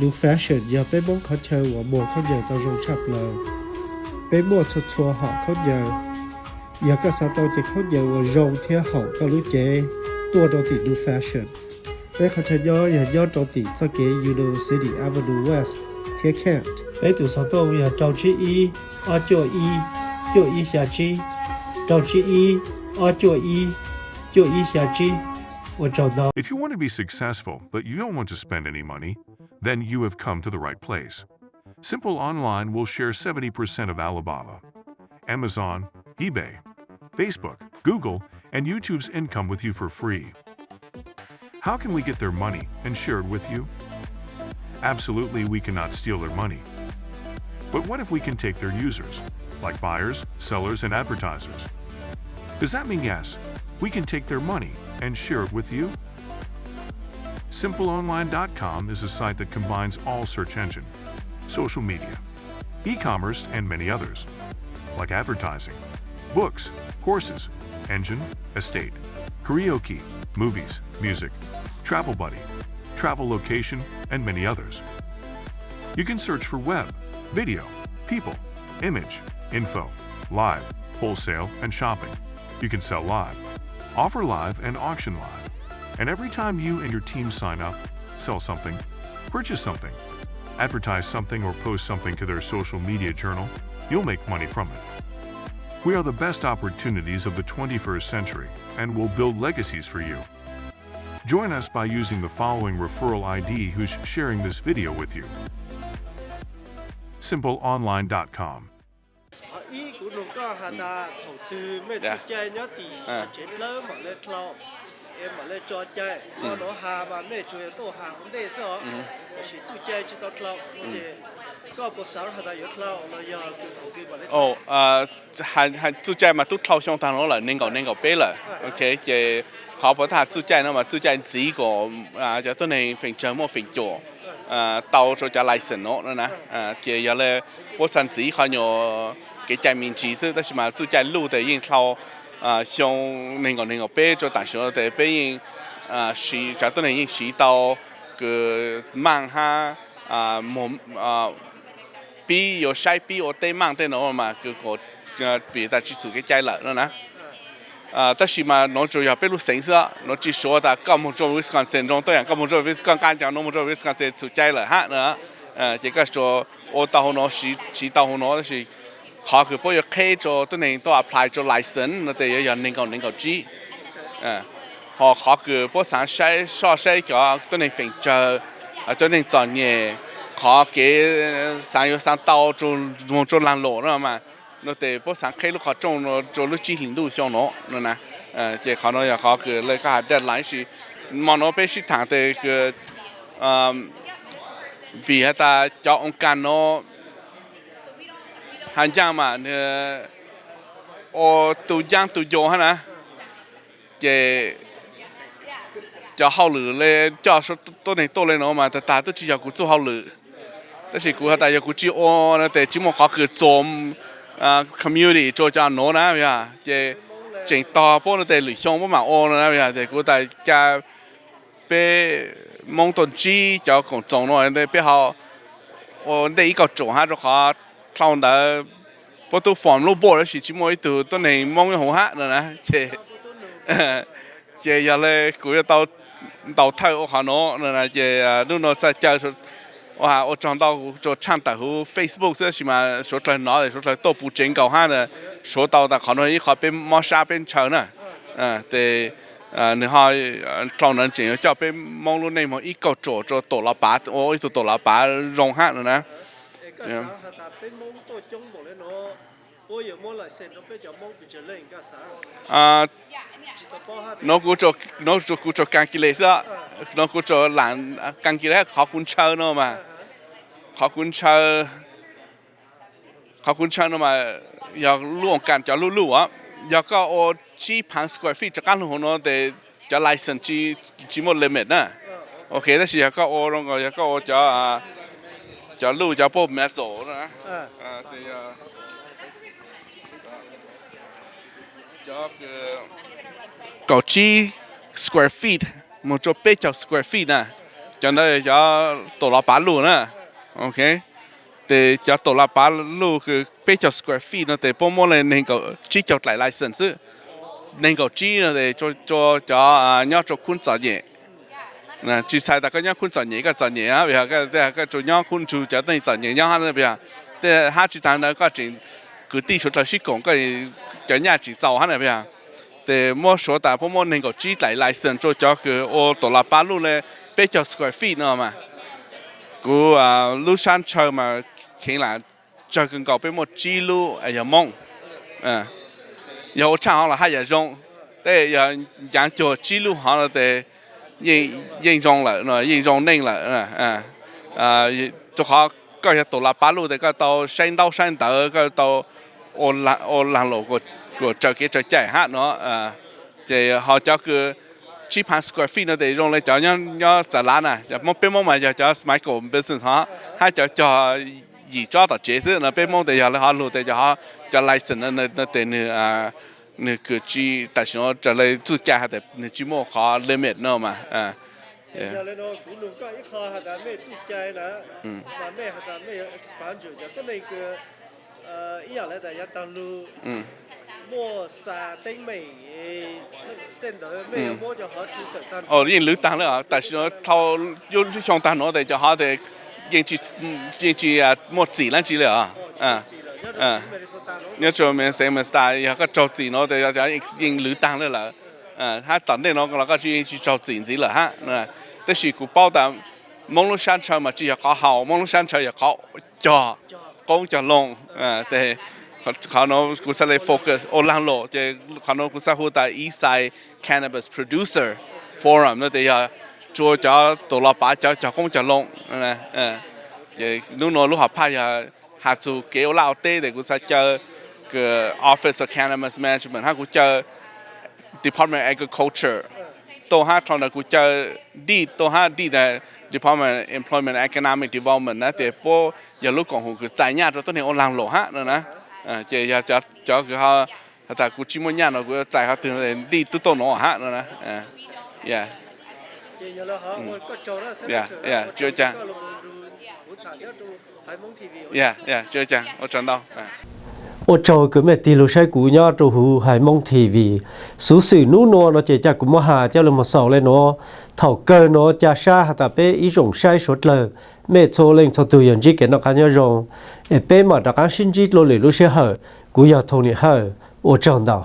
New Fashion yog peb Hmoob qhov chaw uas muag khaub ncaws tau zoo tshaj plaws. Peb muaj txhua txhua hom khaub ncaws. Yog koj xav tau cev khaub ncaws uas zoo thiab haum koj lub cev, tuaj rau tim New Fashion. Peb qhov chaw nyob yog nyob rau tim txoj kev University Avenue West thiab Kent. Peb tus xov tooj yog rau tsib ib, ob cuaj ib, cuaj ib xya tsib, rau tsib ib, ob cuaj ib, cuaj ib xya tsib. Ua tsaug ntau. If you want to be successful but you don't want to spend any money, then you have come to the right place. Simple Online will share seventy percent of Alibaba, Amazon, eBay, Facebook, Google, and YouTube's income with you for free. How can we get their money and share it with you? Absolutely, we cannot steal their money. But what if we can take their users, like buyers, sellers, and advertisers? Does that mean yes, we can take their money and share it with you? Simple Online dot com is a site that combines all search engine, social media, e-commerce, and many others, like advertising, books, courses, engine, estate, karaoke, movies, music, travel buddy, travel location, and many others. You can search for web, video, people, image, info, live, wholesale, and shopping. You can sell live, offer live, and auction live. And every time you and your team sign up, sell something, purchase something, advertise something, or post something to their social media journal, you'll make money from it. We are the best opportunities of the twenty-first century and will build legacies for you. Join us by using the following referral I D who's sharing this video with you. Simple Online dot com. Qhov ib, kuv nug koj has tas thaum twg mej txuj cai nyob tim tsev dlawb mam le dlhau, es mam le tso cai. Koj nuav has mas mej tsuas yog tuaj has ua ntej xwb os, tab sis txuj cai tsis tau dlhau. Ces koj puas xaav has tas yuav dlhau los yog thaum twg mam le dlhau? Txuj cai mas tub dlhau xyoo tag nuav lawm, neeg nkaum neeg nkaum peb lawm. Ok, ces qhov puas tas txuj cai no mas txuj cai ntxiv kom cov tuab neeg feem tsawg muaj feem caum tau rua cov license no na. Ces yog le puab xaav ntxiv qhov nyuas kev cai me ntsis xwb, tab sis mas txuj cai luj tes yeej dlhau xyoo neeg nkaum neeg nkaum peb rua taam sim no tes peb yeej siv, cov tuab neeg yeej siv tau kws maaj hab pib yuav saib pib ua teb maaj tej no mas kws kom vim tas tsis txug kev cai lawm no na. Tab sis mas nuav tsuas yog peb lub xeev xwb, nuav tsis suav tas koj moog rua Wisconsin zoo tuab yaam koj moog rua Wisconsin, koj nqaa cov nuav moog rua Wisconsin txug cai lawm hab na. Ces koj tsuas ua tau huv nuav, siv tau huv nuav, tab sis qhov kws puab yuav qheb rua tuab neeg tuaj apply rua license no tes yuav yog neeg nkaum neeg nkaum tsib. Ho qhov kws puab xaav saib, soj saib cov tuab neeg feem tsawg, cov neeg txom nyem, qhov kev xaav yuav xaav tau moog rua laag lum no mas, no tes puab xaav qheb lub qhov rooj rua lub tsib hlis ntuj xyoo no no na. Ces qhov no yog qhov kws le koj has deadline, tab sis mo no peb sib thaam tes kws vim has tas cov oo kas no has ncaaj mas ua tu ncaab tu yo hab na. Ces cov hauj lwm le coj tuab neeg tuaj le no mas tag tag tub tsis yog kuv txuj hauj lwm. Tab sis kuv has tas yog kuv tsis ua no tes tsis muaj qhov kws txuas community rua cov nuav na yog, ces tseem tog puab no tes lwm xyoo puab mam ua no na yog, ces kuv tas ca peb Moob tuaj ntsib cov koom txoos no tes peb ho ua ntej ib kauj ruam hab rua qhov dlhau ntawd puab tub form lub board tab sis tsis muaj ib tug tuab neeg Moob nyob huv hab no na. Ces yog le kuv yuav tau ntaus thawj ua qhov no no na, ces nub no xav caw ua tsaug ntau rua tshaaj tawm huv Facebook xwb, tab sis mas suav dlawg nov suav dlawg tuaj puv tsev nkaus hab, suav tau tas qhov no ib qho peb mob sab peb ntshaw na. Tes nwg ho dlhau ntawd tseem yuav coj peb Moob lub neej moog ib kauj ruam rua tom los pav, ua ib tug tom los pav zoo hab no na. Nuav kuv tsuas calculate xwb, nuav kuv tsuas calculate qhov kuv ntshaw no mas, qhov kuv ntshaw, qhov kuv ntshaw no mas yog lub oo kas cov luj luj, yog koj ua tsib phaav square feet rov qaab lug huv no tes cov license tsis muaj limit na. Ok, tab sis yog koj ua zoo nkaus yog koj ua cov, cov luj cov pub metal no, kaum tsib square feet moog rua peb caug square feet na, cov ntawd cov tus los pav luj na. Ok, ces cov tus los pav luj peb caug square feet no ces puab muab le neeg nkaum tsib caug daim license xwb, neeg nkaum tsib no ces rua cov nyob rua khub txom nyem. Tsis txhais tas koj nyob khub txom nyem koj txom nyem, koj tsuas nyob khub nrug cov tej txom nyem nyob hab, hab tsis tas ntawd koj tseem kwv tij suav dlawg sib koom koj cov nyaj tseem txaus hab na. Ces muab suav tas puab muab neeg nkaum tsib daim license rua cov kws ua tus los pav luj le peb caug square feet no mas, kuv lub sab ntshaw mas kheev lam tsawg kawg nkaus peb muaj tsib lub yog Moob. Yog ua tshaj hov los haj yam zoo, tej yog ncaav cuag tsib lub hov no ces yeej zoo lawm, yeej zoo neej lawm. Rua qhov koj yog tus los pav luj tes koj tau saib ntaub saib ntawv, koj tau ua laag lus kuas raws kev raws cai hab no. Ces ho cov kws tsib phav square feet no tes zoo le cov nyob txav lav na, peb Moob mas yog cov micro business hov, hab cov cog yim tsob tom tsev xwb no. Peb Moob tes yog le hov lug tes cov license no tes nwg kws tsi, tam sim no raws le txuj cai has tas nwg tsi muaj qhov limit no mas. Yeej lwv taag le, tam sim no dhau lub xyoo taag nuav tes cov hov tes yeej tsi muaj txim dlaab tsi le os. Nyob rua Minnesota yog koj raug txim nuav tes yeej lwv taag le lawm. Hab tom ntej nuav los koj yeej tsi raug txim ntxiv lawm hab. Tab sis kuv paub tas Moob lub sab ntshaw mas tsi yog qhov haus, Moob lub sab ntshaw yog qhov cog qoob cog loo. Tes qhov nuav kuv xaav le focus ua laag lus ces qhov nuav kuv xaav hu tas Eastside Cannabis Producer Forum no tes yog rua cov tus los pav cov cog qoob cog loo. Ces nub nuav lub hom phaj yog has txug kev ua laj ua teb tes kuv xaav caw Office of Cannabis Management hab kuv caw Department of Agriculture tuaj hab dlhau ntawd kuv caw DEED tuaj hab DEED, Department of Employment and Economic Development na, tes puab yog lub koom haum kws txais nyaj rua tuab neeg ua laag lus hab no na. Ces yog cov kws has tas kuv tsi muaj nyaj no kuv txais qhov twg DEED tub tuaj nuav hab no na. Tsi ua caag, ua tsaug ntau. Ua tsaug kws mej tig lug saib kuv nyob rua huv Haiv Moob TV. Xuv xwm nub nuav no ces ca kuv muab has coj lug moog xaus le nuav. Thaum kawg nuav ca sab has tas peb ib zoom saib suav dlawg, mej txhua leej txhua tug yog ntsib kev noj qab nyob zoo, es peb mam rov qaab sib ntsib dlua lwm lub sij hawm. Kuv yog Thoo Nim Hawj, ua tsaug ntau.